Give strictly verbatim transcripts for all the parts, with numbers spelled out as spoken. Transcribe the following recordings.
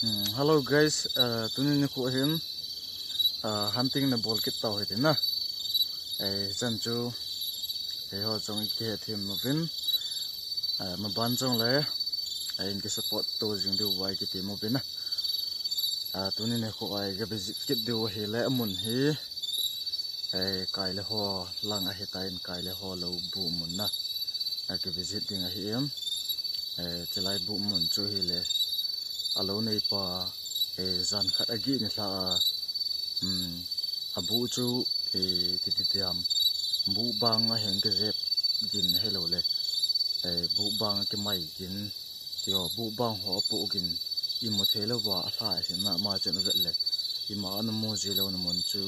Hmm, hello guys, uh, tuni nikho hin uh, hunting na bol kit tau hite na. Eh, chan chu, eh, ho jong i kihe them uvin, uh, maban jong le, eh, in ki support to jing diu vai kiti mo pina. Uh, tuni nikho ai ka visit kit diu hi le amun hi, eh, kai le ho lang ahi ta in kai le ho lo bu mun na. A ki visit ding ahi em. Eh, chilai bu mun chu hi le. A lo nei pa, eh, jan khat a gi ni hla a, um, a bu chu, eh, ti ti tiam. Bu bang a heng ke jep gin he lo le. Eh, bu bang a ke mai gin. Tio, bu bang ho a pu gin. I mu thei lo ba a hla a hin na ma chen a vet le. I ma a na mu ji lo na mun chu,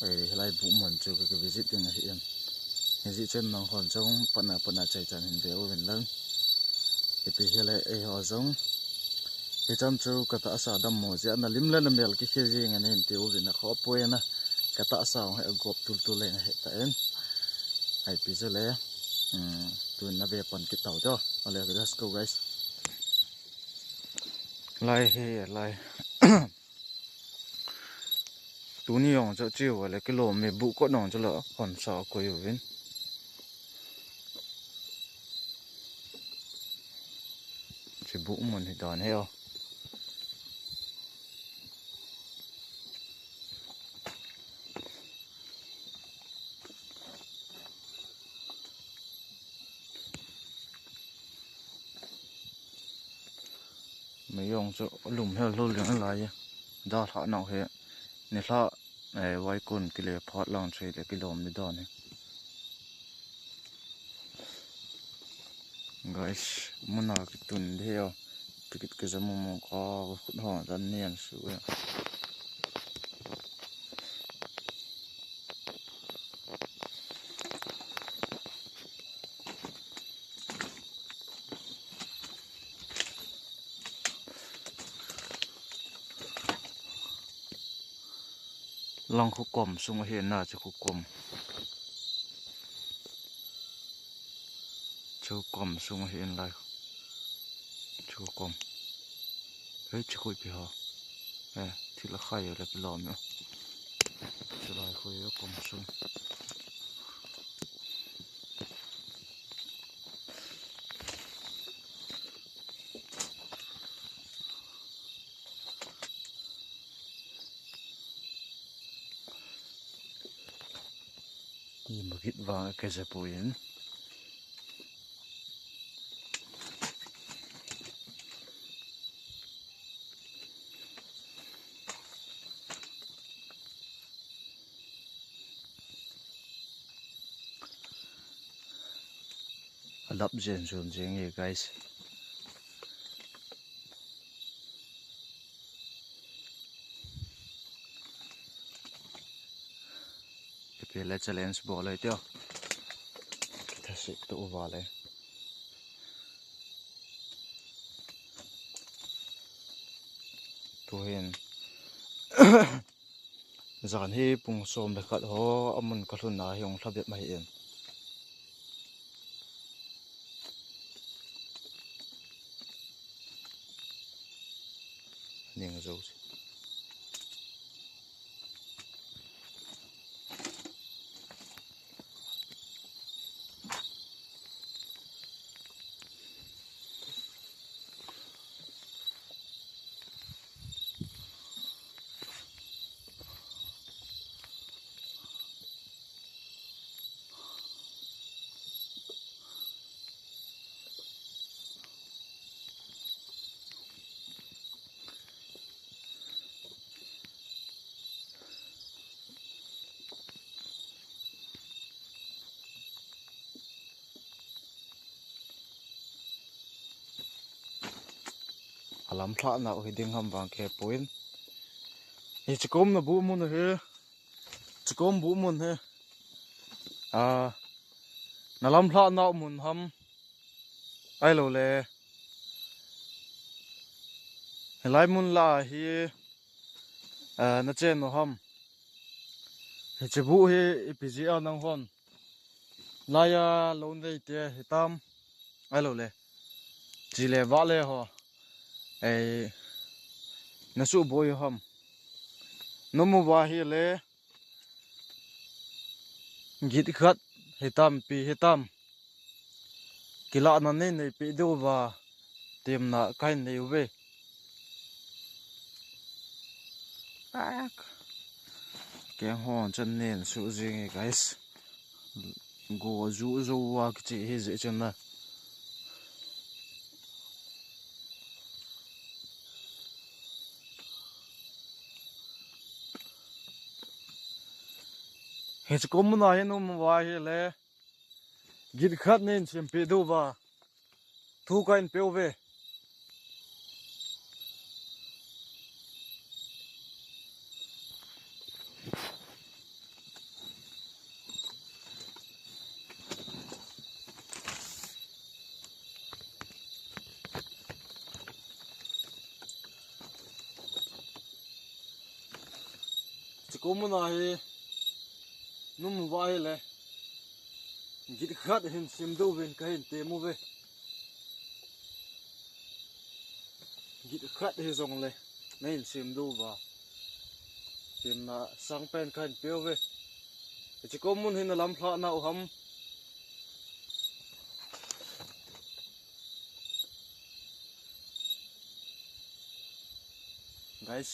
eh, hilai bu mun chu ka, ka visit ding ahi em. Hi ji chen nang hon jong pana pana chai chan hin ve uvin lang. Ipi hi le ei ho jong. Hi chan chu ka tahsa dam mo ji ana lim le na mel ki khe ji ngan hin ti uvin a kho poi na. Ka tahsa hong he gop tul tul le na he ta en. Ai pi chu le. Hmm, tun na ve pan kit tau to. Ale, let's go guys. Lai he lai. Tuni jong chu chiu le kilom mi bu ko nong chu la hon sa ko yu vin. Chi bu mun hi dan he o. Mei jong chu lum hel hul ding lai. Da hla nau he. Ni hla, eh, vai kun kile phat lang chei le kilom ni dan he. Guys, muna kitun de he. Tikit ke jamu mo ka khut ho dan nian su ya. Lang khu kom sung ahi na, chu khu kom. Chu kom sung ahi in lai. Chu kom. Hei, chu khu ipi ho. Eh, thil a khai le kilom yo. Chu lai khu yo kom sung. Ki magit vang a kei japu in. A lap jen jen jeng e, guys. Ipi le challenge bol le tio. Kita sik tu uva le. Tu hin. Jan hi pung som le khat ho, amun ka lhun na hi hung lha bep mai in. Ning jo si. A lamlhah nau hi ding ham vang khe poi. Hiche kom na bu mun hi. Hiche kom bu mun hi. A, na lamlhah nau mun ham. Ahilou le. Hilai mun lah a hi, a, na chen u ham. Hiche bu hi ipi jeh a nang hon. Laiya lo nei te hitam. Ahilou le. Chi le vah le ho. Ei. Na suboi ham. Nomu va hile. Git khat hitam pi hitam. Kilahna nei neipi diu va. Temna kahin nei uve. Ak. Keng hon chan nen su jing e, guys. Go ju jo wa kichi hi je chan na. Hiche kom muna hi nomu va hile. Git khat nei sempeh diu va. Thu kahin peuve. Hiche kom muna hi nomu va hile. Git khat hin sem diu vin kahin tem uve. Git khat hi jongle. Nahin sem diu va. Temna sangpen kahin peuve. Hiche kom mun hin alamlhah nau ham. Guys.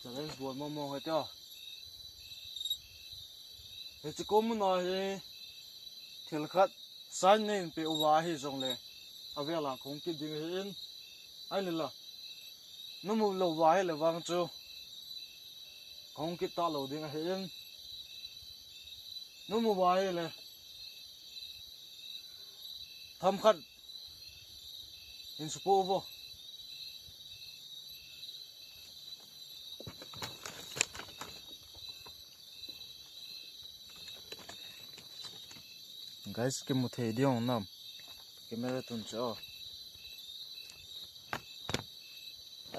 Challenge bol mong mong hoi teo. Hiche kom muna hi. Thil khat. Sign nei peh uva hi jongle. Avela kong kit ding hi in. Ai le la. Nomu lou va hile vang chu. Kong kit ta lou ding hi in. Nomu va hile. Themkhat hin supoh uvo. Guys, kimu thei ding um nam. Camera tun chu.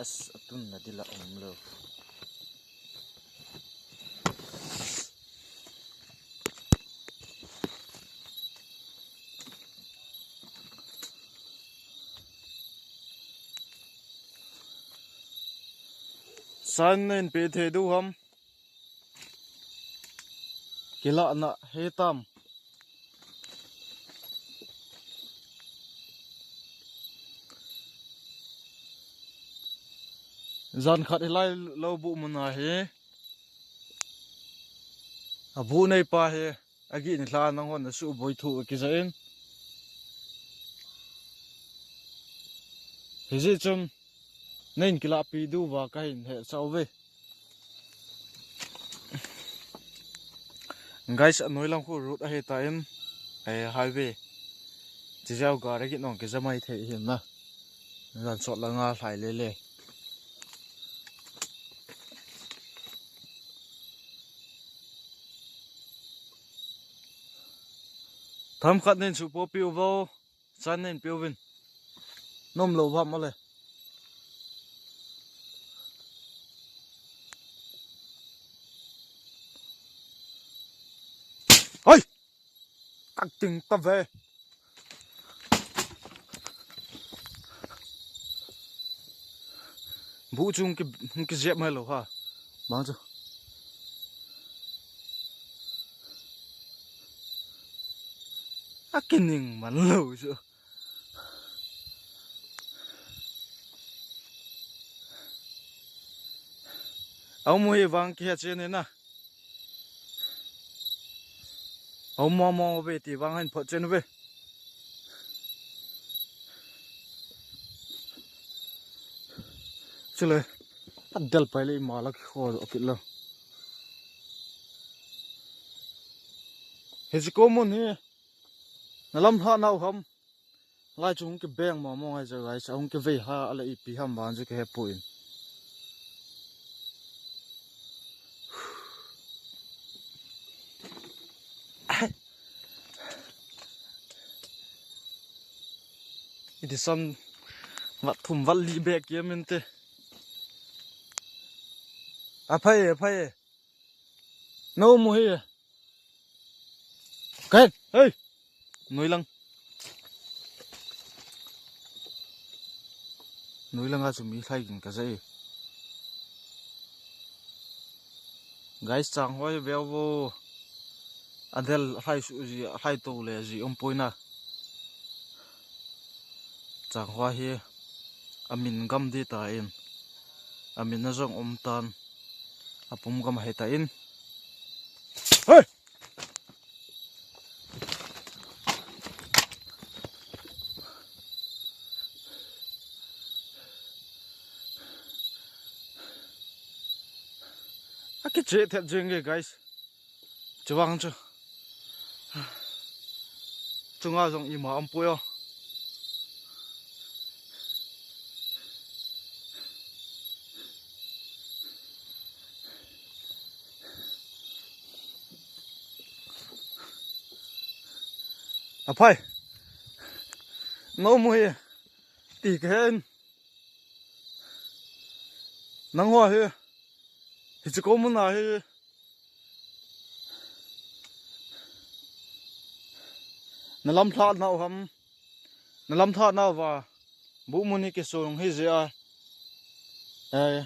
As, atunna dila umlou. Sign nei peh thei diu ham. Kilahna hitam. Jan khat hilai lou buh muna hi. Abuh neipa hi. Agih ni lha nang hon na suboi thu akija in. Hijeh chun. Nei kilah pi diu va kahin hetsah uve. Guys, anoi lang khu road ahi tan, eh, highway. Chijao gari kinong kija mai thei hin na. Jan sot langa lhai lele. Themkhat nei supoh pi uvo. Sign nei peuvin. Nom lou vam ale. Oi! Kak ting ta ve. Bu chung ki, ki jep mai lou ha. Bang chu. A kining man lou chu. Au mu hi vang ki ha chen na. Au mo mo ve ti vang han phot chen ve. Chule. Adel pai le ma la ki kho do kit lo. Hiche ko mun hi. Na lam lha nau ham. Lai chu hung kibeng mo mo ngai chu guys, hung kivei ha ale ipi ham vang chu kahe poi. Iti san vat thum vat li bek kiam inte. Aphai, aphai. No mu hi. Ken, hey. Noi lang. Noi langa chu mi lhai gin ka ja e. Guys, chang hoa hi veu vo. Adel lhai su ji, lhai to le ji um poi na. Chang hoa hi amin gam di ta in. Amin na jong um tan. Apum gam ahi ta in. Hey! Akiche thet jeng e, guys. Chuvang chu. Chunga jong ima um poi o. Aphai. Nau mu hi. Ti ka hen. Nang hoa hi. Hiche ko mun a hi. Na lam lhah nau ham. Na lam lhah nau va. Bu mun hi kisung hi jia. Eh.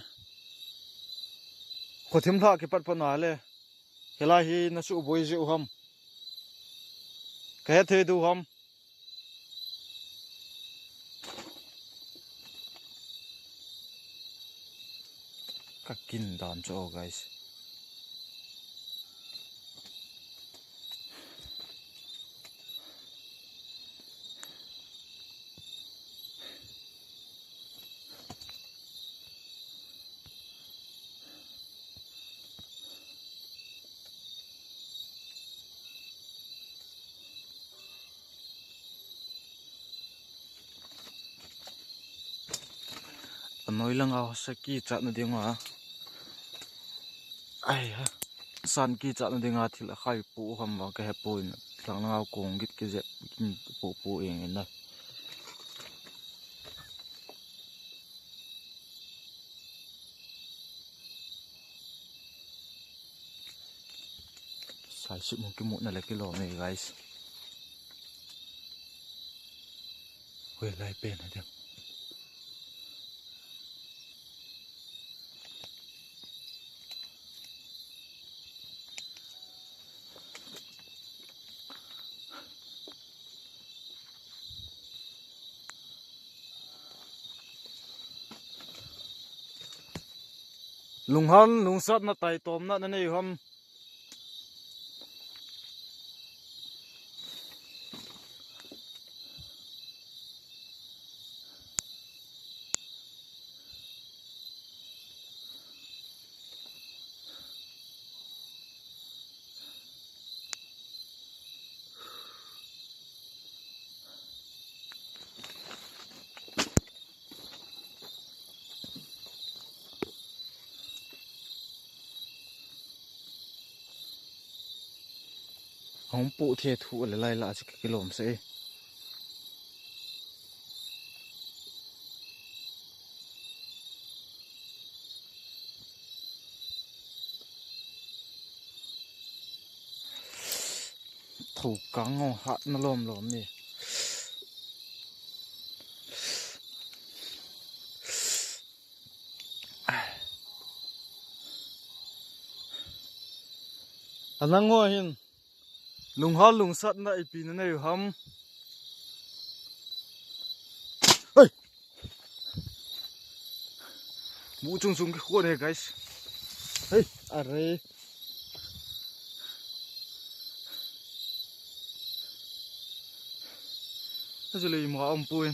Khothim lhah kipat pa na le. Hilai hi na su boi ji u ham. Ka he thei du ham. Ka kin dan chu, oh, guys. Anoi langa sa kichat na dinga. Ai ha. San kichat na dinga thil akhai pu ham vang ka he poi na. Lhang langa kong git kijep kin pu pu eng na. Sai sip mu kimu na le kilom e, guys. Hoilai pen a dia. Lunghal, lungsatna, taitomna na nei u ham? Hung pu the thu le lai la chu kilom se. Tho kang ho hat na lom lom ni. Anang ho hin. Lunghal lungsatna ipi na nei u ham? Hey! Mu chung chung ki khon he, guys. Hey, are. Achu le ima um poi.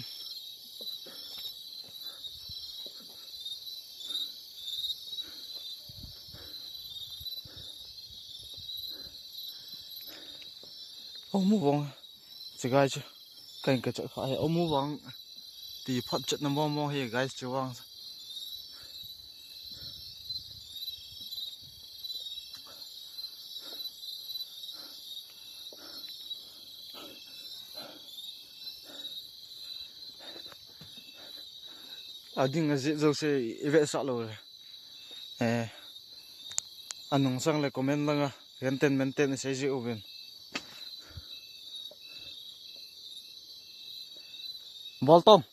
Amu vang. Chi guys chu. Kain ka cha kha he amu vang. Ti phat chat na mo mo he guys chu vang. Ading aji jouse i vetsah lou le. Eh, anung sang le comment langa, henten menten isei ji uvin. Bol tong.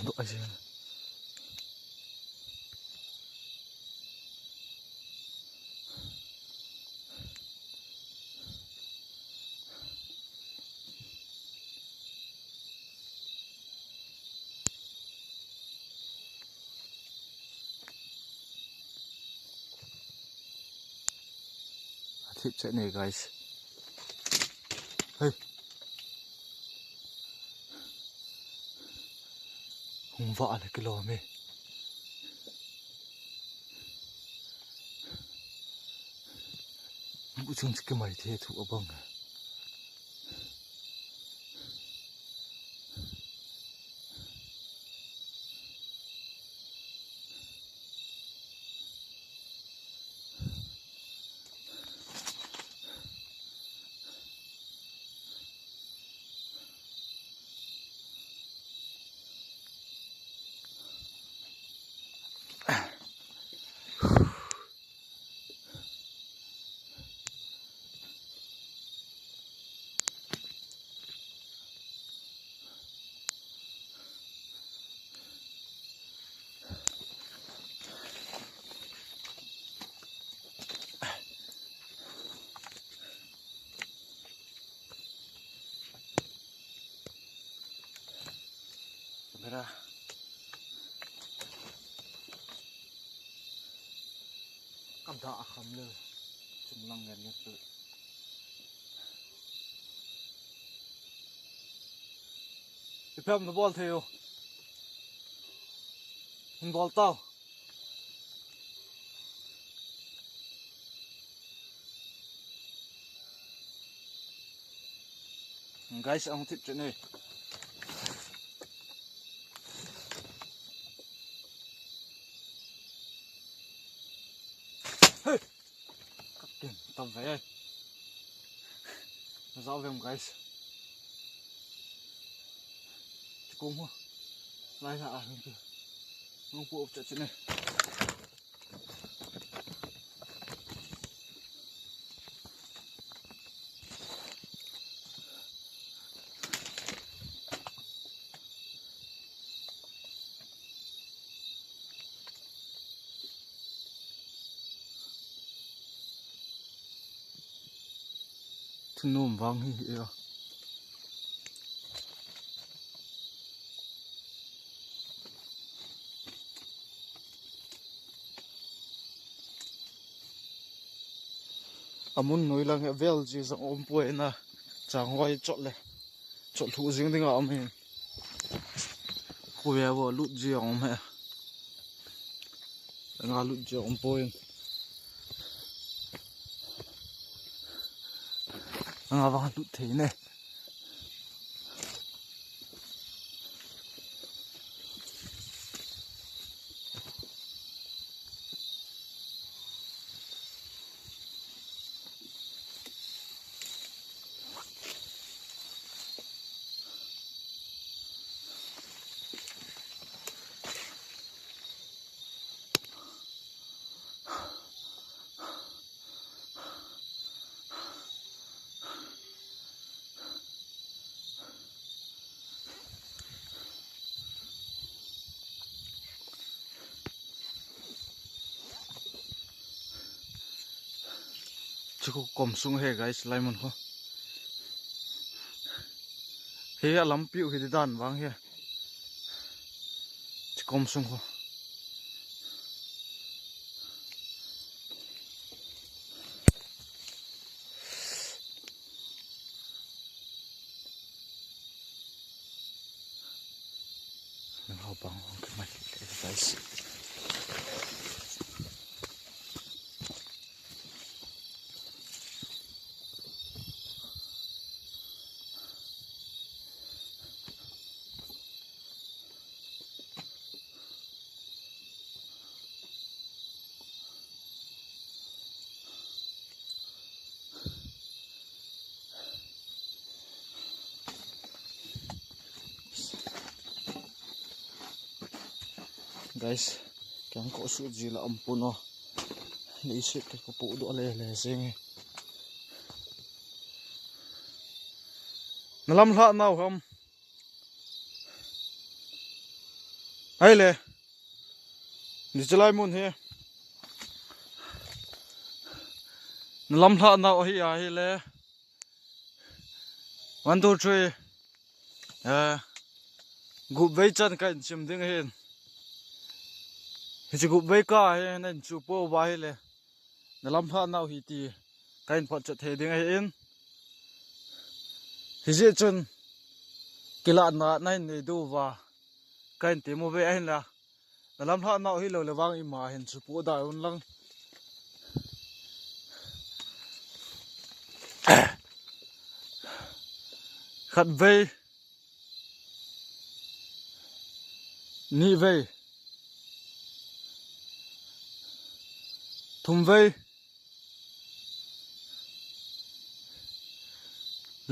Doh a jeng. Athip chet ne, guys. Hey. Hung vah le kilom e. Bu chung chu kimai the thu abang. Bera. Kam da a kham le. Chung lang ngen ngen tu. Ipi ham na bol thei u. Hin bol tau. Guys, ang tip chet ne. Hey! Katin, tam ve. Zau vem, guys. Chikung ho. Lai la a hung tu. Nung pu up chet ne. Thunom vang hi hi a. Amun noi lang he vel ji jong um poi na. Chang hoi chot le. Chot lhu jing ding a um hin. Khu ve vo lut ji jong um he. Nga lut ji jong um poi. Nga vang lut thei ne. Chu khu kom sung he guys, lai mun khu. He a lampi u hi di dan vang he. Chu kom sung khu. Nang hau bang hong kemai le guys. Guys, keng ko su ji la ampun o. Leiset ka ko pu do le le jeng e. Na lam lha nau ham. Ahile, ni chalai mun hi. Na lamlhah nau hi ahile. One, two, three. Eh, gup vei chan ka in sim ding ahin. Hichi gup vei ka hi na in chu po ba hi le. Na lamlhah nau hi ti ka in phot chet thei ding ahin. Hijeh chun kilah na na in nei du va ka in ti mu ve ahin la. Na lamlhah nau hi lo le vang ima hin chu pu da un lang. Khat vei. Ni vei. Thum vei.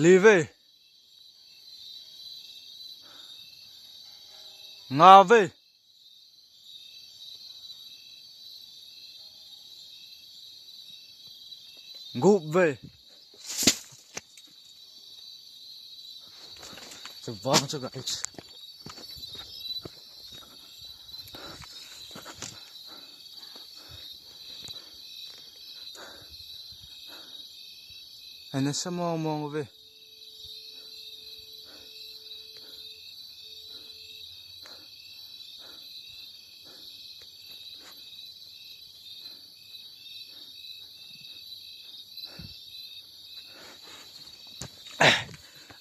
Li vei. Nga vei. Gup vei. Chubang chu guys. Ana sa mong mong ve.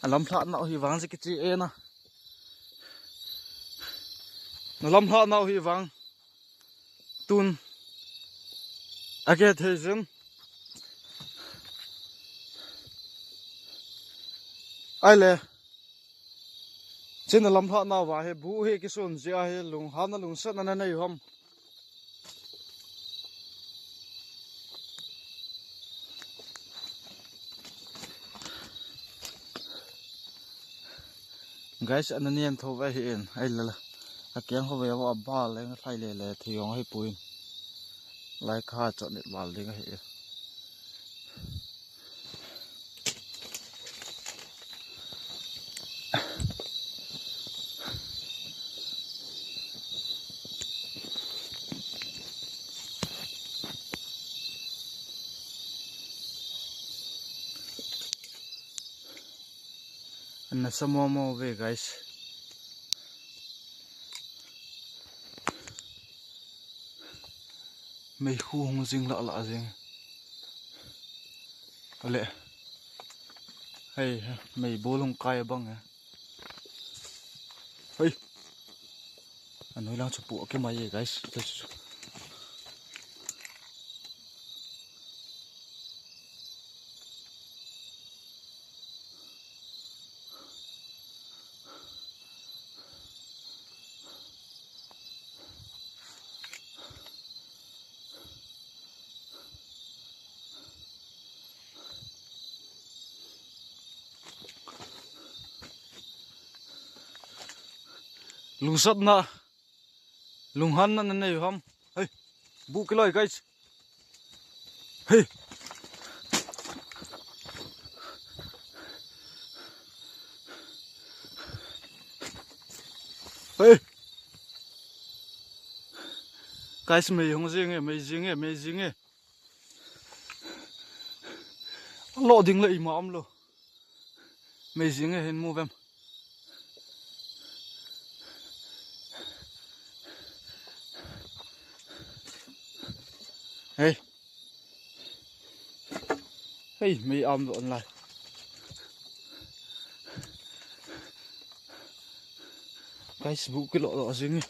A lamlhah nau hi vang si kichi e na. Na lamlhah nau hi vang. Tun. A ke thei jin. Ahile. Chin a lamlhah nau va hi bu hi kisun jia hi lunghan na lungsat na na nei ham. Guys, ana niam tho ve hi in, ai la la. A kiang ho ve va ba le nga thlai le le thi yong hi puin. Lai kha chot nit val ding hi. Ana sa mo mo ve, guys. Meikhu hung jing lah lah jing. Ale. Hei, meibol hung kai bang e. Hei. Anoi lang chu pu ke mai e, guys. Chu, chu, chu. Lungsatna, lunghanna na nei ham. Hei, bu kiloi, guys. Hei. Hei. Guys, mei hung jing e, mei jing e, mei jing e. Lo ding le ima um lo. Mei jing e hin mu vem. Hei. Hei, mei um lo online. Guys, bu kilo lo jing e.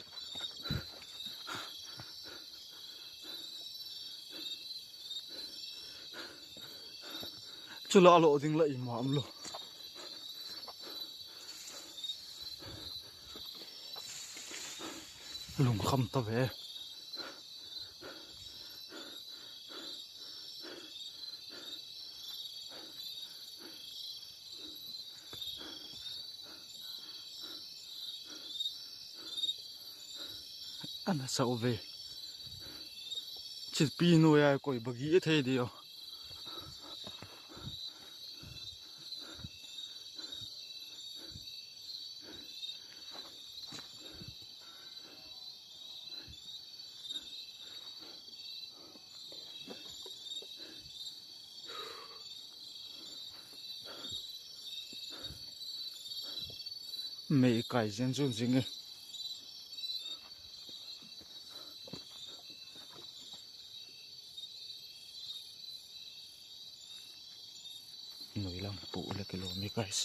Chula lo ding la ima um lo. Lungkham ta ve. Ana sa uve. Chipi noiya koi bagi e thei di o. Mei kai jeng jun jing e. Noi lang pu le kilom e, guys.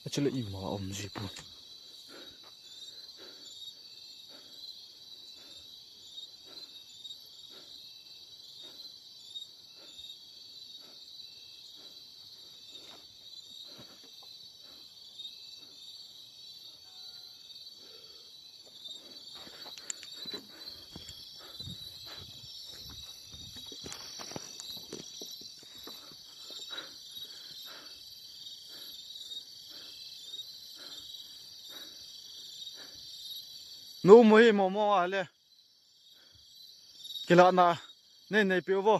Achule ima um ji pu. Nu mu hi momo a le. Kila na. Nei nei piu vo.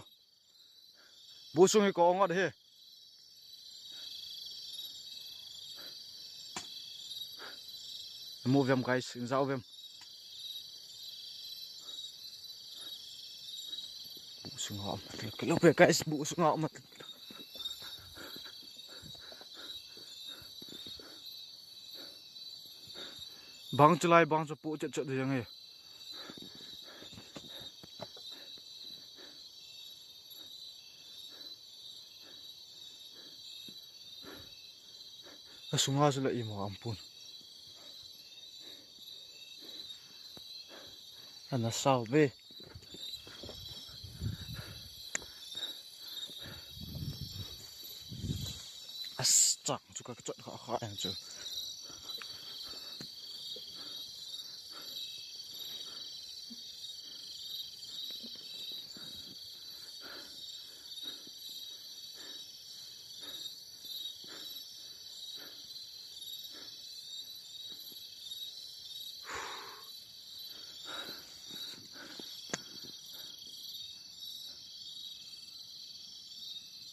Bu sung hi ko ngot hi. Mu vem guys, in jao vem. Bu sung ha mat lo guys, bu sung ha mat. Bang chu lai, bang chu pu chet chet ding e. Asunga chu la ima um pun. Ana sao ve. As chang chu ka chot kha kha ang chu.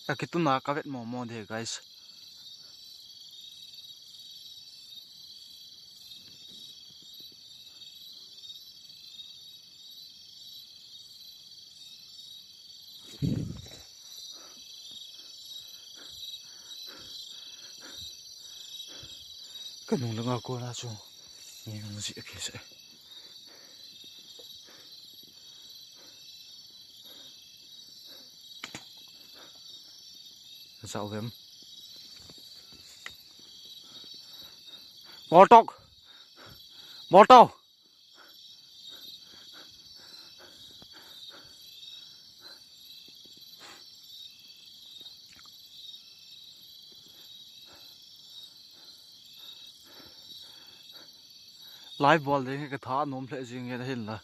Ka kituna ka vet momo de, guys. Ka nung langa kona chu. Ni nung ji ke se. Sao vem. Bol tok. Bol tok. Live bol ding hi ka tha nom lheh jing nge ahin la.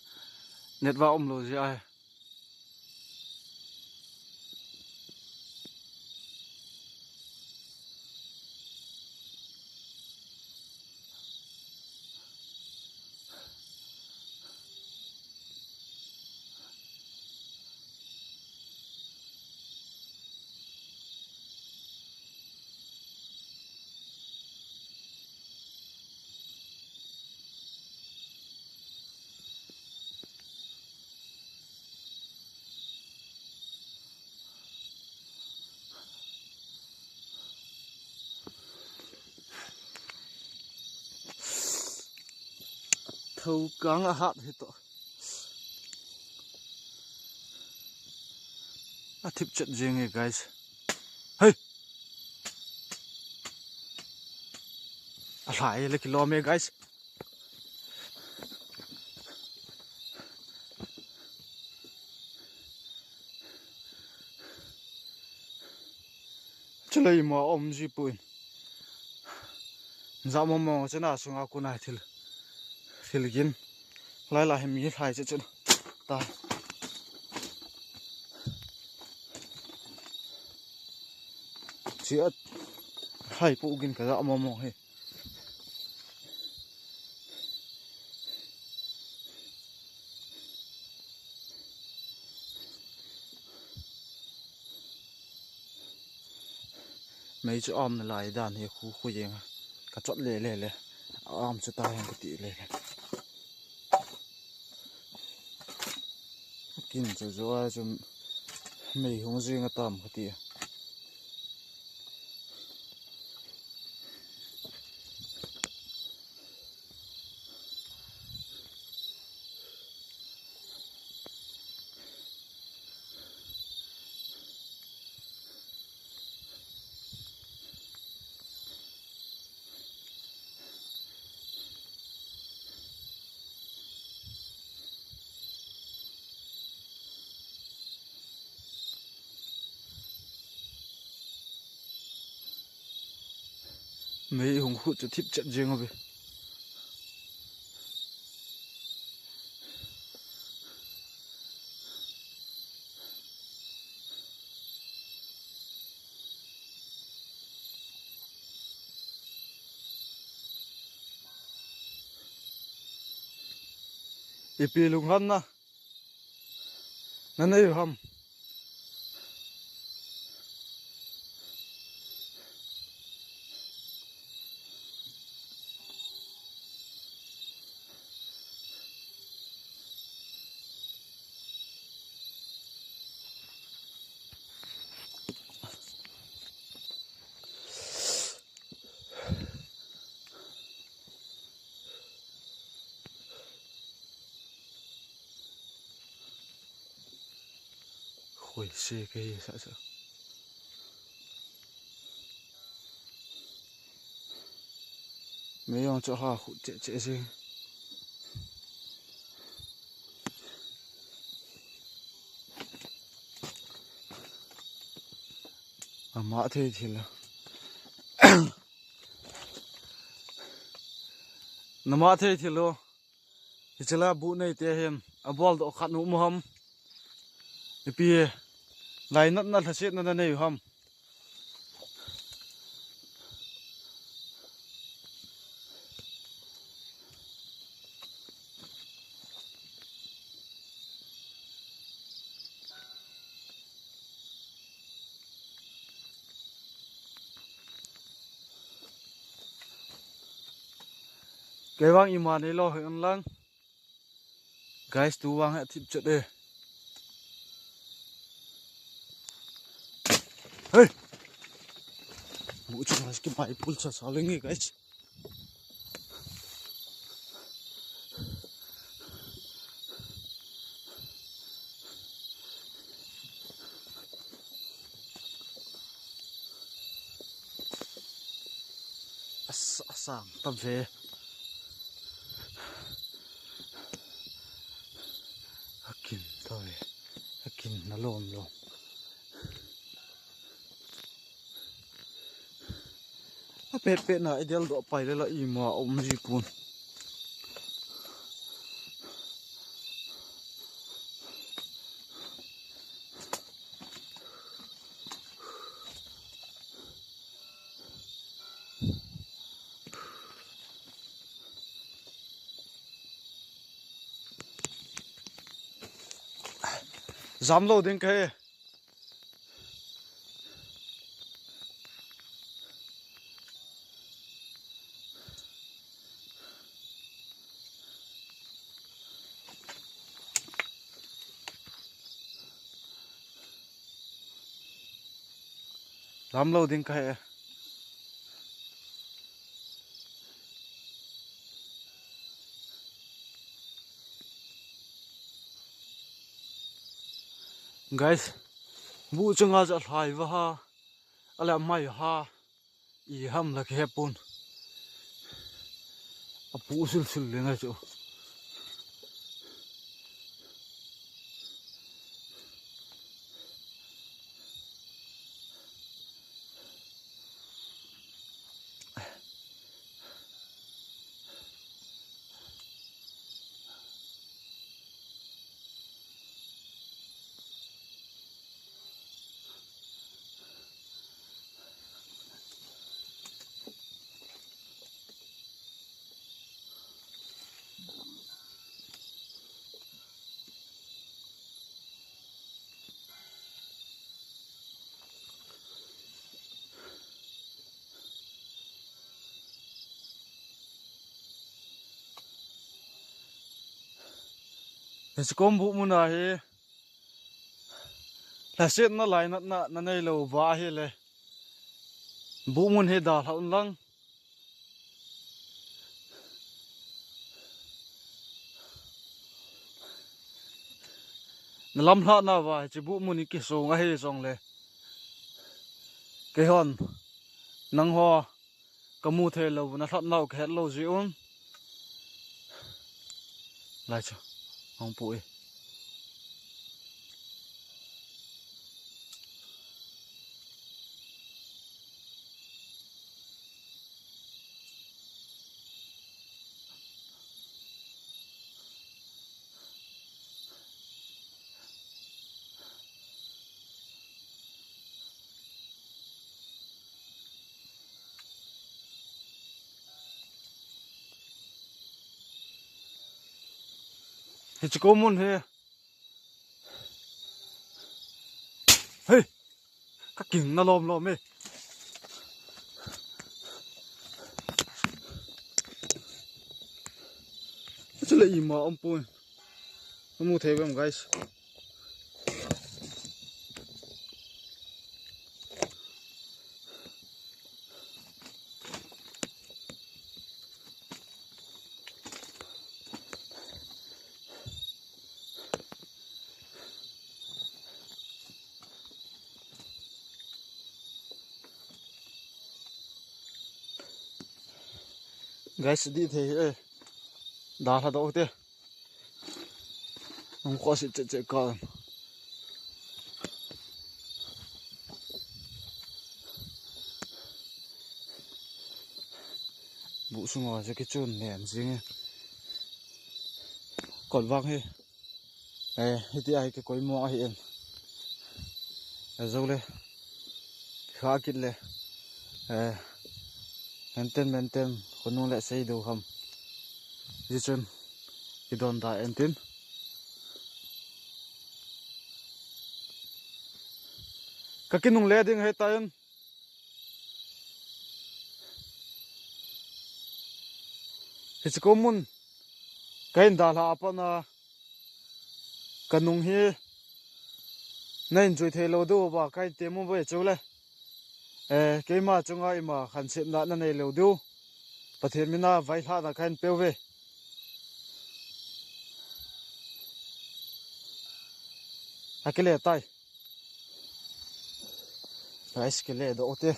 Net va um lo ji ai. Thokang a hat hi to. A thip chet jing e, guys. Hey! A hlai le kilom e, guys. Chulai mo um ji pun. Jamo mo chena sunga kunai thil. Thil gin. Lai lai mi hlai che chen. Ta. Chia hlai pu gin ka jamo mo hi. Mei chu um nalai dan hi khu khu jeng a. Ka chot le le le. Um chu ta hen ka ti le le. Kin chu jo a chu mei hung jing atam kati a. Mei hung khut chu thip chet jeng ave. Ipi lunghan na. Na nei u ham. Khoi se ke hi sa sa. Mei jong chu ha khu che che se. Ama thei thil lo. Nama thei thil lo. Hiche la bu nei te hin abol doh khat nu mu ham. Ipi lainatna lhasetna na nei u ham. Kei vang ima nei lou hi an lang. Guys, tu vang hi thip chet e. Hey! Bu chu guys, ki bai pul sa sa leng e, guys. Asa, asang ta ve. Akin ta ve. Akin na lom lom. Apet pet na idel doh pai le la ima um ji pun. Jam lou ding kahi. Jam lou ding kahi. Guys, bu chunga ja lhai va ha, ala mai ha, i ham la ke pun. Apu sul sul le ngai chu. Hiche kom bu muna hi Lhasetna lainatna nanei lou uva ahile, buhmun hi dalha un lang. Nalamlhah nauva hiche buhmun hi kisong ahi jongle, keihon, nangho kamu thei lou, nalhah nau kahet lou jeh un. Lai chu, hung pu e. Hiche kou mun hi. Hei! Ka kingna lom lom e. Chule ima um poi. Namu thei uvem, guys? Guys, dih thei e. Dalha doh te. Nung khosi che che ka. Buh sunga chu kichun nen jing e. Kolvang hi. Eh, hiti ahi kikoi mo ahi in. Eh, jou le. Kha kit le. Eh, maintain, maintain. Khonung le sei do ham. Ji chun. Kidon da entin. Ka kinung le ding he ta in. Hiche kou mun. Ka hin dalha a pat na. Ka nung hi na enjoy thei lou diu va, ka hin temu ve chule. Eh, keima chunga ima khansetna nanei lou diu. Pathen mina vailhahna ka hin peu ve. Akile tai. Guys, kile doh te.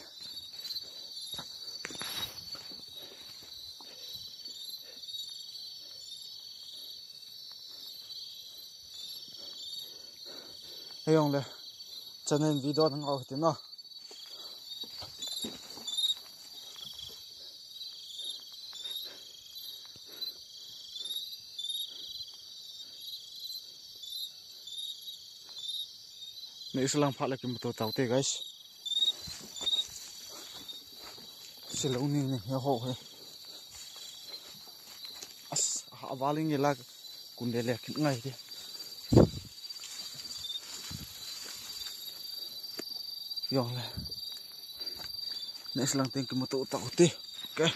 Hei jong le. Channel video nang au ti na. Next lang phat le kimuto tau te, guys. Silou ni ni he ho he. As, ha valing ila kun le le kin ngai te. Jong le. Next lang teng kimuto tau te. Okay.